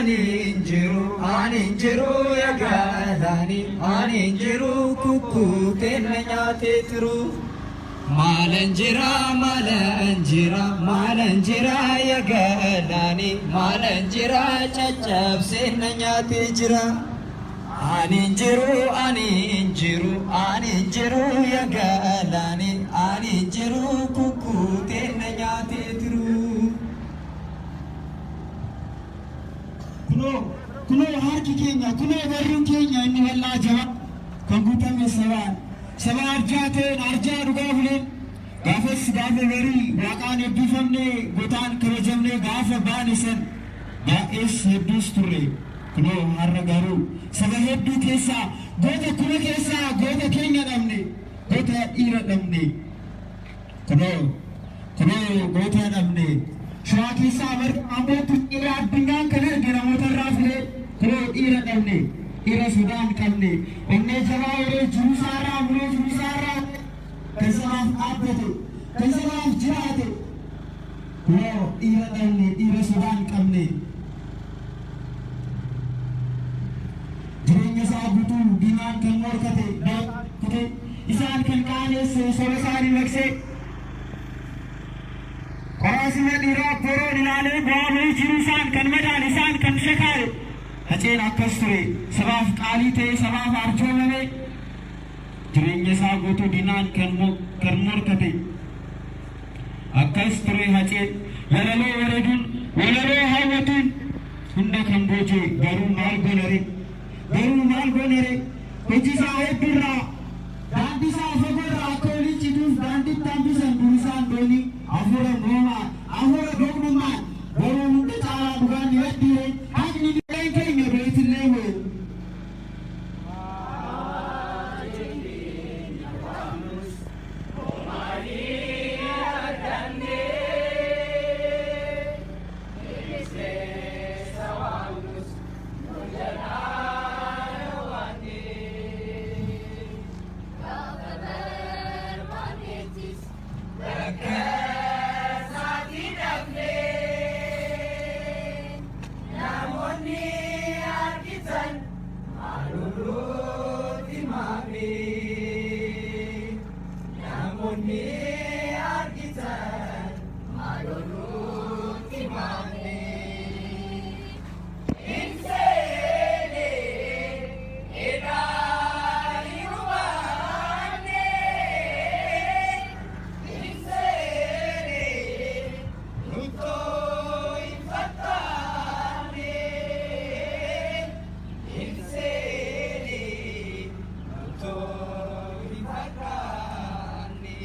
Ani hin jiru, ani hin jiru yaa galaani, ani hin jiru kukkuteen na nyaatee turu. Maalan jira, maalan jira, maalan jira yaa galaani, maalan jira caccabsee na nyaatee jira. Ani hin jiru, ani hin jiru, ani hin jiru yaa galaani, ani hin jiru kukkuteen na nyaatee turu. Kunoo, kunoo harki keenya, kunoo barruun keenya inni bal'aa jabaa kan guutame sabaan, saba arjaa ta'een arjaa dhugaa buleen gaafas gaafa barii waaqaan eebbifamne gotaan kabajamne gaafa baane san baay'ees hedduus turre. Kunoo har'a garuu saba hedduu keessaa goota kuma keessaa goota keenya dhabne, goota dhiira dhabne. Kunoo, kunoo goota dhabne. Shawaa keessaa marga Ambootti dhiira addunyaan kan arge namoota irraa filee kunoo dhiira dhabne, dhiira sodaa hin qabne, onnee jabaa horee jiruu isaarraa muree jiruu isaarraa kan sabaaf dhaabbate, kan sabaaf jiraate. Kunoo dhiira dhabne, dhiira sodaa hin qabne. Jireenya isaa guutuu diinaan kan morkate, kute, isaan kan qaaneesse, soba isaanii maqsee. Qoraasuma dhiiraa boroon ilaalee bu'aa bahii jiruu isaan kan madaale, isaan kan shakaale. Haceen akkas ture, sabaaf qaalii ta'ee sabaaf arjoomame. Jireenya isaa guutuu diinaan kan morkate. Akkas ture Haceen, walaloo wareeduun, walaloo hawwatuun hunda kan booji'e. Garuu maal goonare? Garuu maal goonare? Hojii isaa hedduurraa, daandii isaa fagoorraa akka olii cituuf daandiitti hambisan durisaan doonii hafuura moomaa, hafuura doqnummaan. Garuu hunda caalaa dhugaan ni baddiire, haqni ni keenya beetillee hoo. Gaafa barbaanneettis bakka isaatii dhabne, namoonni argitan maaloo nutti himame, namoonni argitan maaloo nutti himame. Hin seene edaa hin hubanne, hin seene nuttoo hin fakkaanne, hin seene nuttoo hin fakkaanne,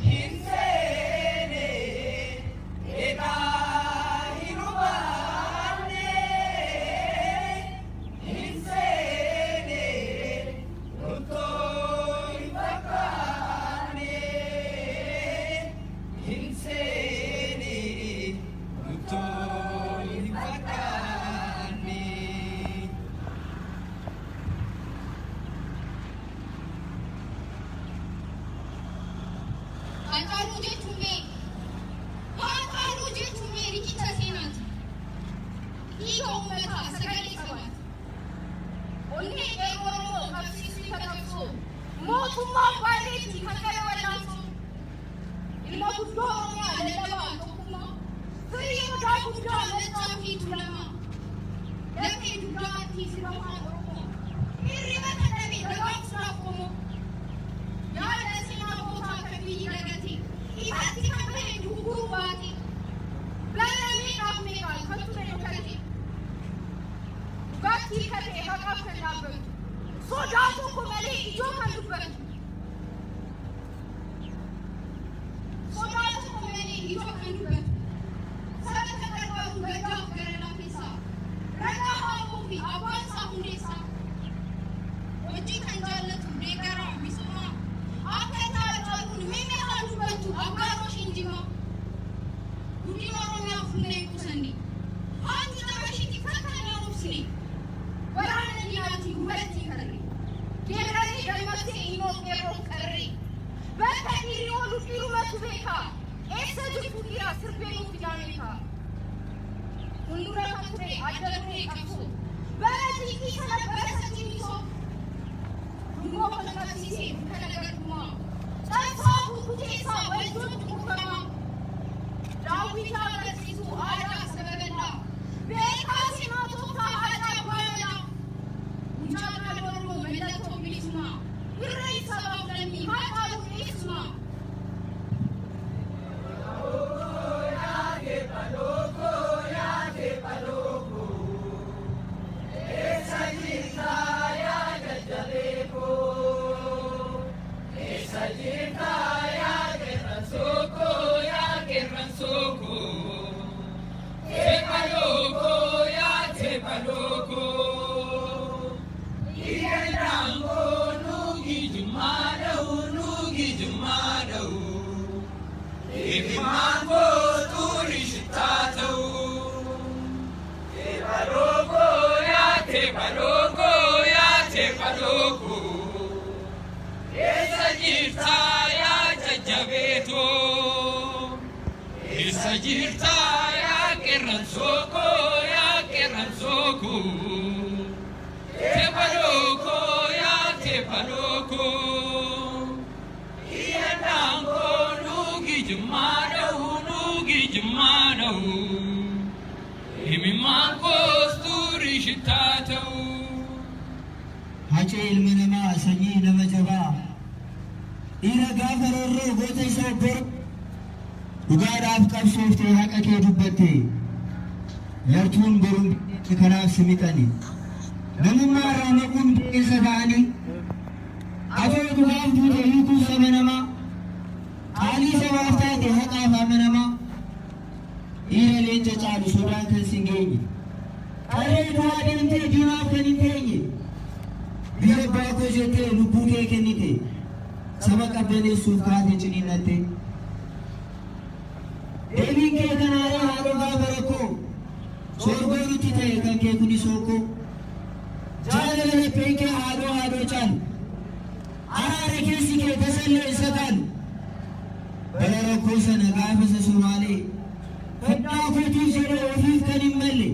hin seene edaa hin hubanne, hin seene nuttoo hin fakkaanne, hin seene nuttoo hin fakkaanne. Haacaaluu jechuun mee, Haacaaluu jechuun mee riqicha seenaati. Hiika uummataa, sagalee sabaati. Onnee qeerroo Oromoo qabsiisuu ifa qabsoo. Mootummaa abbaa kan qara wallaansoo. Ilma guddoo Oromiyaa, lallabaa tokkummaa. Firii odaa guddaa Maccaa fi Tuulamaa. Lafee dugdaa artii sirba afaan Oromoo. Hirriba kan dhabe dagaagsuudhaaf qomoo. Yaada seenaa gootaa kan biyyi dagate. Ifatti kan bahe dugguruu baate. Bara meeqaaf meeqaa kan ture dhokate. Dhugaatti hiikate haqaaf kan dhaabbatu. Sodaa tokko malee ijoo kan dubbatu. Sodaa tokko malee ijoo kan dubbatu. Saba kan barbaadu gaddaaf gara laafeessaa. Ragaa haaquu fi abbaan isaa hundeessaa. Hojii kan jaallatu deeggaraa misoomaa. Akka Haacaaluun mimee haa dubbattu abbaan ishiin jimaa. Guddina Oromiyaaf humna hin qusanne. Haati xabashiitti takka hin obsine. Waraana diinaatiin duubatti hin tarre. Geeraree dammaqsee ilmoo qeerroof qarree. Bakka dhiirri oolu dhiirumatu beeka. Eessa jirtu dhiiraa sirbee nuuf fidaa meeqa. Fuuldura kan ture adda duree qabsu. Bara xiiqii sana bara sanyii misoo. Dungoo kan qabsiisee kana garbumaa. Cabsaa kukuteessaa wajjin cunqurfamaa. Daawwitaa agarsiisu aadaa saba bal'aa. Beekaa seenaa tooftaa aadaa baay'aa. Mucaa qaala Oromoo mallattoo bilisummaa. Birree sabaaf lammii Haacaaluu eessumaa. Hacee ilma namaa sanyii nama jabaa dhiira gaafa roorroo goota isa obbor dhugaadhaaf qabsooftee haqa kee dubbatte yartuun boruun kanaaf si mixani namummaa irraa maquun bineensa ta'anii atoo dhugaaf duute hiikuu saba namaa qaalii sabaaf taate haqaaf amanamaa dhiira leenca caalu sodaan kan si hin geenye qarree du'aa deemtee diinaaf kan hin teenye biyya abbaa koo jettee lubbuu kee kennite saba qabbaneessuuf kaate ciniinnatte. Deebiin kee kan haaraa haadhoo gaafa rakkoo soorgoo nutti ta'e kan kee kuni sookkoo jaalala lapheen kee haadhoo haadhoo caalu araara keessi kee tasallee isa kaalu bara rakkoo sana gaafa isa Somaalee fedhaa kootiif jedhee ofiif kan hin malle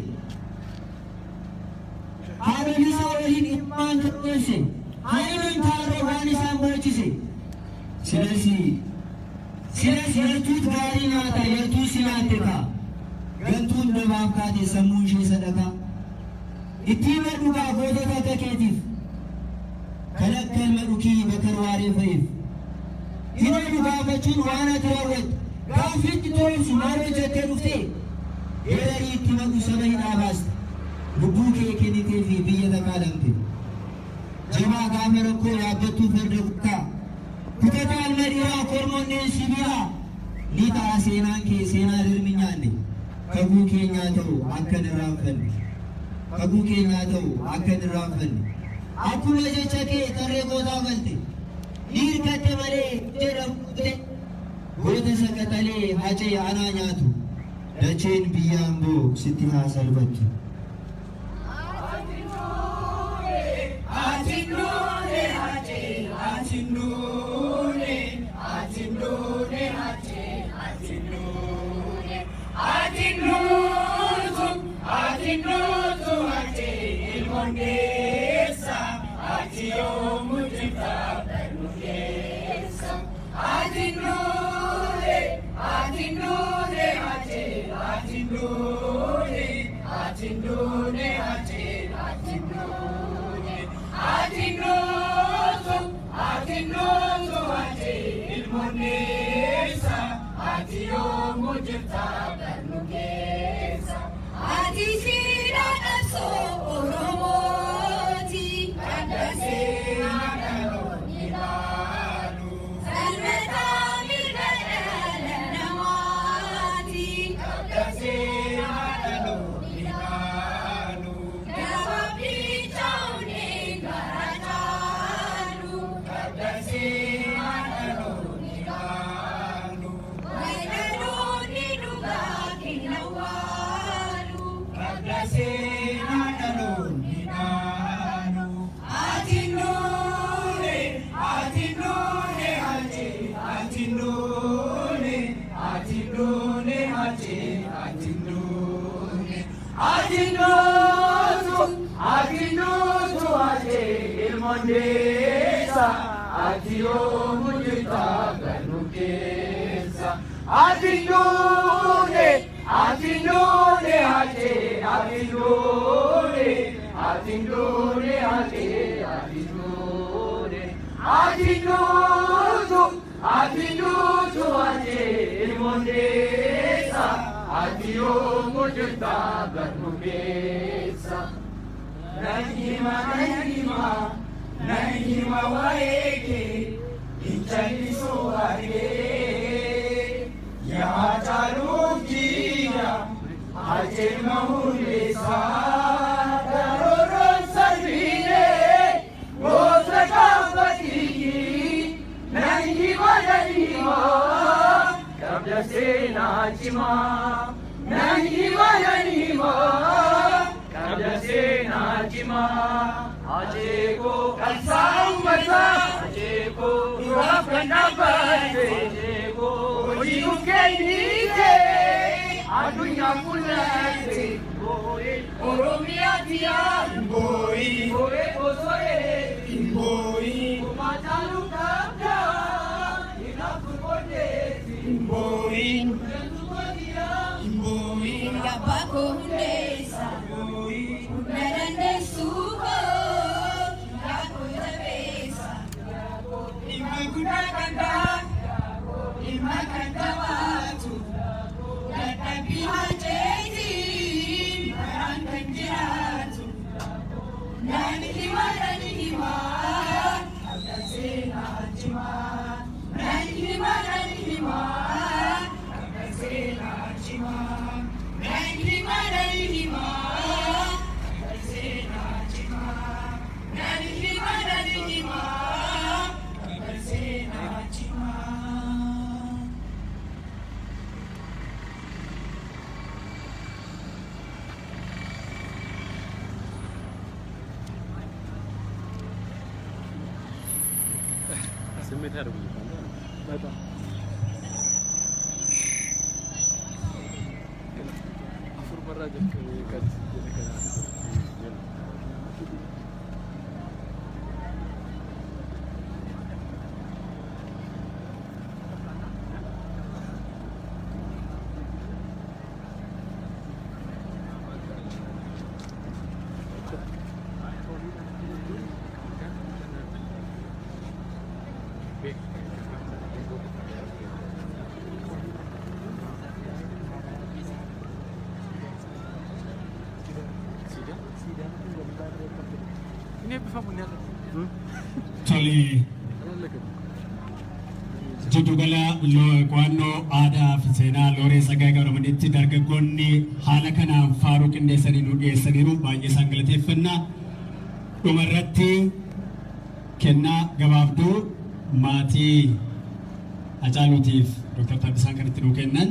haadholii isaa waliin ilmaan kan dhoofse haayiloon taarroo waan isaan boocise silas silas yartuut gaarii nyaata yartuu si nyaatte kaa gantuun dabaaf kaate sammuun ishee sadaqaa ittiin madhugaa gootota akka keetiif kan akka ilma dhukii bakar waaree fa'iif hin oolu gaafachuun waan ati raawwatte gaaffiitti to'umsu maal hojjettee dhuftee geerarii itti maqu saba hidhaa baaste lubbuu kee kennitee fi biyya takaalamte jabaa gaafa rakkoo yaabbattuu farda guddaa kutataa ilma dhiiraa kormonneen sibiilaa ni ta'a seenaan kee seenaa dirmi nyaanne kakuu keenyaa ta'u akka hin irraanfanne kakuu keenyaa ta'u akka hin irraanfanne akkuma jecha kee tarree gootaa galte ni hirkatte malee jedhamte goota saqaxalee hacee anaa nyaatu dacheen biyya amboo sitti haa salphattu. Ati nutu, ati nutu. Ilmoondeessa ati yoomu jirta galuu keessa. Ati duune ati duune ate ati duune ati duune ate ati duune ati duutu ati duutu ate ilmoondeessa ati yoomu jirta galuu keessa. Nan hima nan hima waa'ee kee hin callisu argee. Yaa caaluuf jira Haceema Hundeessaa darooroon salphinee goota gaaffatii nan hima nan hima qabda seenaa cimaa nan hima nan hima qabda seenaa cimaa Haceekoo qabsaa uummataa Haceekoo duraaf kan dhaabbate Haceekoo hojii nuuf kennite addunyaa mul'atte Oromiyaa tiyyaa Booyi boo'ee osooree booyi Kumaataa qabda hinaaf godheeti booyi booyi Abbaa koo hundeessa booyi. na dandeessuu koo yaa koo jabeessa. Ilma guddaa kan ta'an ilma kan jabaatu Dadhabbii haceetiin baraan kan jiraatu. Nan hima nan hima qabda seenaa cimaa nan hima nan hima qabda seenaa cimaa nan hima nan hima qabda seenaa cimaa nan hima nan hima. qabda seenaa cimaa. ስሜት ያደርጉኛል። በጣም afur barraa jalqabee kan jedhe kanaa. Inni eebbifamu ni haala. Tole jiddugala qo'annoo aadaa fi seenaa Looree Tsaggaayee Gabramadiitti dargaggoonni haala kanaan faaruu qindeessanii nu dhiyeessaniiru baay'ee isaan galateeffanna. Dhumarratti kennaa gabaabduu maatii Hacaaluutiif Dr. Taaddasaan kan itti nuu kennan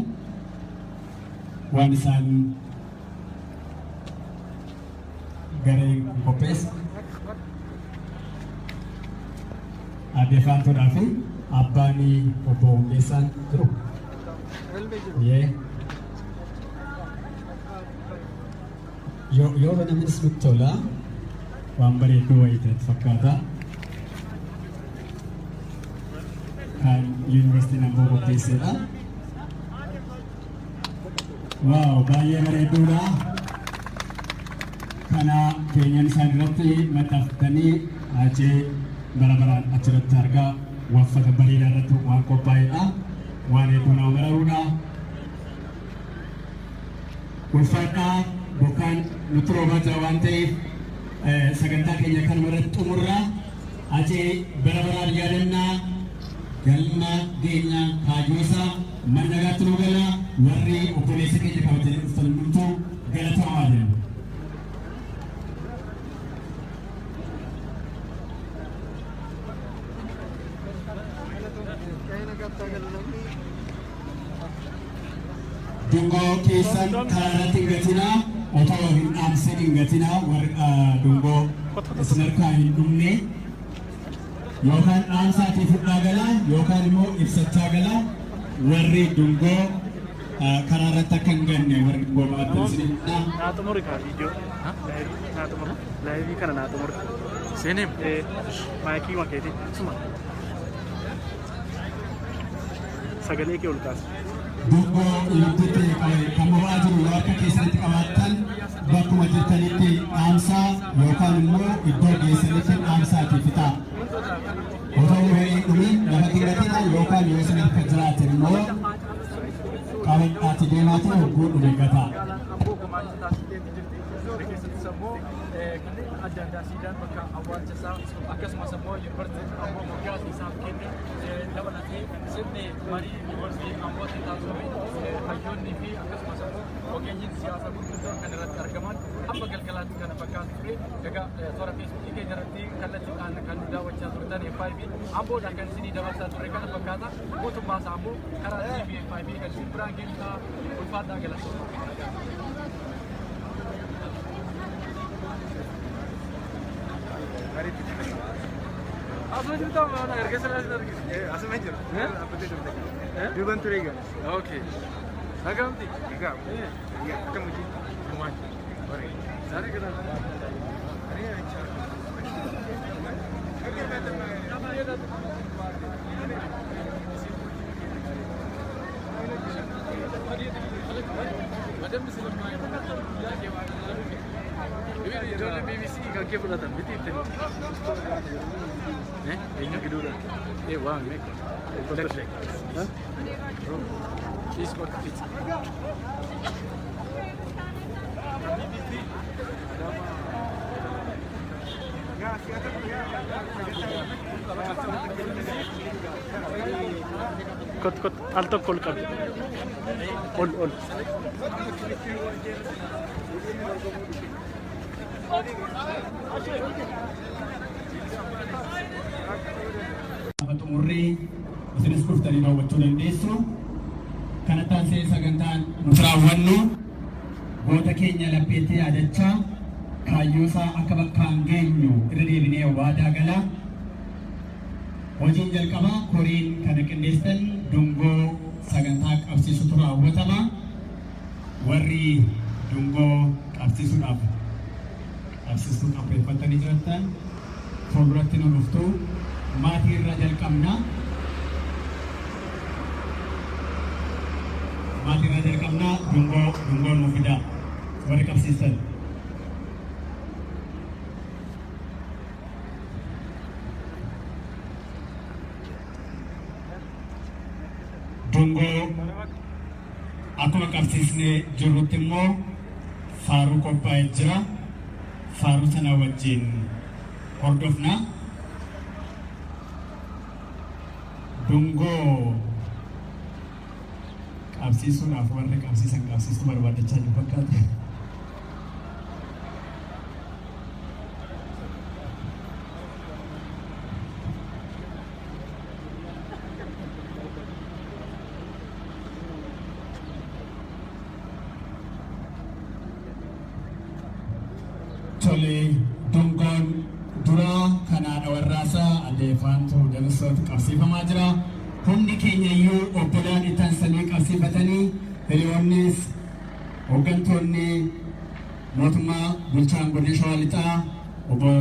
waan isaan gareen qopheesse. Aadde Faantuudhaa fi abbaan obbo Hundeessaan jiru. Yee. Yoo banamanis nutti tola. Waan bareedduu wayii ta'etu fakkaata. Kan yuunivarsiitiin Amboo qopheessedha. Waaw baay'ee bareedduudha. Kana keenyan isaan irratti maxxanfatanii Hacee bara baraan achirratti argaa uffata bareedaa irratti waan qophaa'edha. Waan hedduu nama mararuudha. Ulfaadhaa bokkaan nutti roobaa jira waan ta'eef sagantaa keenya kanuma irratti xumurra. Hacee bara baraan yaadannaa galma keenya kaayyoosaa mana nagaatti nu gala warri obboleessa keenya qabatanii dhuftan hundumtuu galatoomaa jenna. Dungoo keessan karaa irratti hin gatinaa otoo hin dhaamsin hin gatinaa warri dungoo isin harkaa hin dhumne yookaan dhaamsaatii fudhaa galaa yookaan immoo ibsachaa galaa warri dungoo karaa irratti akka hin ganne warri dungoo baatan isin hidhaa. Naa xumuri kaa viidiyoo. Naa xumuri. Laayivii kana naa xumuri. Seeneem. Maayikii makeeti. Suma. Sagalee kee ol kaasi. Dungoo ibidditti kan boba'aa jiru yoo harka keessanitti qabaattan bakkuma jirtanitti dhaamsaa yookaan immoo iddoo geessanitti dhaamsaatii fixaa. Otoo hin dhumin lafa gatina yookaan yoo isin harka jiraate immoo qabadhaati deemaati hogguu dhume gataa. Keessattis ammoo kanneen adda addaa siidaan bakka awwaalcha isaa akkasumas ammoo yuunivarsiitiin Amboo moggaasa isaaf kenne dabalatee sirni marii yuunivarsiitii Ambootti taasifame hayyoonnii fi akkasumas ammoo ogeeyyiin siyaasaa gurguddoon kan irratti argaman hamma galgalaatti kana fakkaatu ture. Egaa toora feesbuukii keenya irratti kallattiidhaan kan nu daawwachaa turtan FIB Amboodhaan kan isinii dabarsaa turre kana fakkaata. Guutummaa isaa ammoo karaa TV FIB kan isin biraan geessaa ulfaadhaa galatooma. Asuma jirta maana erga sana sin argise. Asuma jiru. Duuban ture egaa. Okay. Nagamti. Egaa. Akkam hojii? Sare kana. Ijoollee BBC kan kee fudhatan miti ittiin. Eenyu giduudha? Waan beeku. Please go to it. Kot kot al tokko ol qabi. Ol ol. Xumurree isinis dhuftanii daawwachuu dandeessu. Kanatti aansee sagantaan nuti raawwannu goota keenya lapheetti yaadachaa kaayyoo isaa akka bakkaan geenyu irra deebinee waadaa gala. Hojiin jalqabaa koriin kana qindeessan dungoo sagantaa qabsiisutu raawwatama. Warri dungoo qabsiisuudhaaf qabsiistuu qopheeffatanii jirtan fuulduratti nu dhuftu maatii irraa jalqabna. Maatii irraa jalqabna dungoo dungoo nuu fidaa warri qabsiistan. Dungoo akkuma qabsiisnee jirrutti immoo faaruu qophaa'ee jira. Faaruu sana wajjin hordofna. Dungoo qabsiisuudhaaf warri qabsiisan qabsiistuu barbaadachaa jiru fakkaata. Tole, dungoon duraa kan haadha warraasaa Aadde Faantuu Damisootti qabsiifamaa jira. Hundi keenya iyyuu obbolaan itti aansanii qabsiifatanii hiriyoonnis hooggantoonni mootummaa bulchaan godina Shawaa Lixaa obbo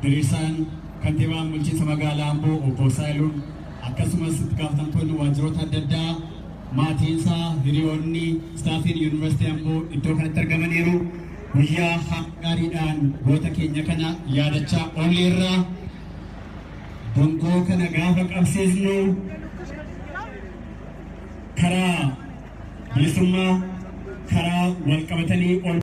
Diriirsaan, kantiibaan bulchiinsa magaalaa Amboo obbo Saayiluun, akkasumas itti gaafatamtoonni waajjiroota adda addaa, maatiinsaa, hiriyoonni, istaafiin yuunivarsiitii Amboo iddoo kanatti argamaniiru. Guyyaa haala gaariidhaan goota keenya kana yaadachaa oolleerra. Dungoo kana gaafa qabsiisnu karaa bilisummaa karaa wal qabatanii ol